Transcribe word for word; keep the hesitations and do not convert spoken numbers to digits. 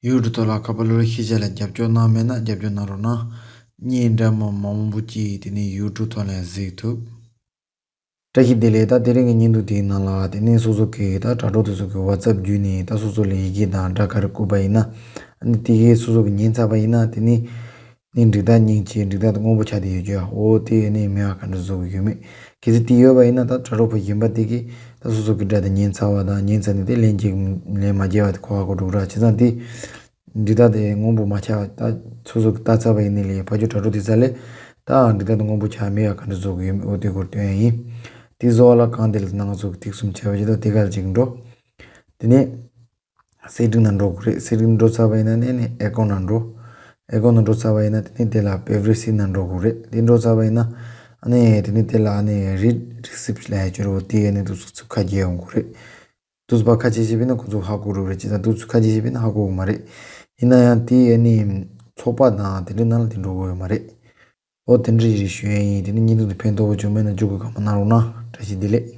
ཡུ་ཊུབ་ཐོག་ལ་ཁ་པར་གློག་ཀླད་ཤེས་བྱ་ལ་རྒྱབ་སྐྱོར་གནང་མེད་ན་རྒྱབ་སྐྱོར་གནང་རོགས་གནང་། བརྙན་འདྲ་མིན་མང་པོ་ཅིག་དེ་ནས་ཡུ་ཊུབ་ཐོག་ལ་གཟིགས་ཐུབ། བཀྲ་ཤིས་བདེ་ལེགས། ད་དེ་རིང་གི་བརྙན་ཐུང་དེའི་ནང་ལ་དེ་ནས་སོ་སོ་གི་ད་དྲ་གྲོགས་དེ་ཚོ་གི་ཝ་ཙབ་བརྒྱུད་ནས་ད་སོ་སོ་ལ་ཡི་གེ་དང་སྒྲ་དཀར་བསྐུར་བ་ཡིན་ན། ཨ་ནི་དེ་གའི་སོ་སོ་གི་ཉན་ཚར་བ་ཡིན་ན་དེ་ནས་ནི་འགྲིག་རྟགས་རྙིང་ཆེ་འགྲིག་རྟགས་སྔོན་པོ་ཆགས་བསྡད་ཡོད་ཀྱི། འོ་དེ་ནི་མེད་པ་ག་འདྲ་བཟོ་གི་ཡོད་མེད། གལ་སྲིད་དེ་ཡོད་པ་ཡིན་ན་ད་དྲ་གྲོགས་པོ་གཞན་པ་དེ་གིས་ད་སོ་སོ་གི་སྒྲ་དེ་ཉན་ཚར་བ་དང་ཉན་ཚར་ནས་དེ་ལན་གཅིག་ལན་མ་རྒྱག་པ་དེ་གོ་བ་གོ་འགྲོ་གི་ར། བྱས་ཙང་དེ་འགྲིག་རྟགས་དེ་སྔོན་པོ་མ་ཆགས། ད་སོ་སོ་གི་ལྟ་ཚར་བ་ཡིན་ནི་ལས་ཕ་ཇོ་དྲ་གྲོགས་དེ་ཚ་ལས་ད་འགྲིག་རྟགས་དེ་སྔོན་པོ་ཆགས་མེད་པ་ག་འདྲ་བཟོ་གི་ཡོད་མེད་འོ་དེ་སྐོར་སྟོན་ཡ་ཡིན། དེ་བཟོ་བ་ལ་གང་དེ་ལ་ནང་ང་ཚོ་གི་ཐིག་གསུམ་བྱས་པ་ཇི་ལྟར་དེ་ག་ལ་གཅིག་འགྲོ། དེ་ནས་སེ་ཊིང་ནང་འགྲོ་དགོས་རེད། སེ་ཊིང་འགྲོ་ཚར་བ་ཡིན་ན་ནས་ནས་ཨེ་ཀོན་ནང་འགྲོ། ཨེ་ཀོན་ནང་འགྲོ་ཚར་བ་ཡིན་ན་དེ་ནས་དེ་ལ་པི་རའི་ཝེ་སི་ནང་འགྲོ་དགོས་རེད། དེ་འགྲོ་ཚར་བ་ཡིན་ན་ཨ་ནི་དེ་ནས་དེ་ལ་ཨ་ནི་རིཌ་རི་སི་པི་ཊི་ལབ་ཡ་ཅིག་ཡོད་རེད། དེ་ཨ་ནི་དུས་ཚོད་ཁ་རྒྱག་ཡོང་དགོས་རེད། དུས་ཚོད་ཁ་རྒྱག་བྱས་པ་ཡིན་ན་ཁོ་ཚོ་ཧ་གོ་འགྲོ་རེད། བྱས་ཙང་དུས་ཚོད་ཁ་རྒྱག་བྱས་པ་ཡིན་ན་ཧ་གོ་གི་མ་རེད། ཡིན་ན་ཡང་དེ་ཨ་ནི་ཚོགས་པ་དང་དེ་འདྲའི་ནང་ལ་དེ་འགྲོ་གི་ཡོད་མ་རེད། འོ་དེ་འདྲ་ཞིག་ཞུ་ཡ་ཡིན། དེ་ནི་བརྙན་ཐུང་དེ་ཕན་ཐོགས་པོ་བྱུང་མེད་ན་མཇུག་གི་གང་མ་གནང་རོགས་གནང་། བཀྲ་ཤིས་བདེ་ལེགས།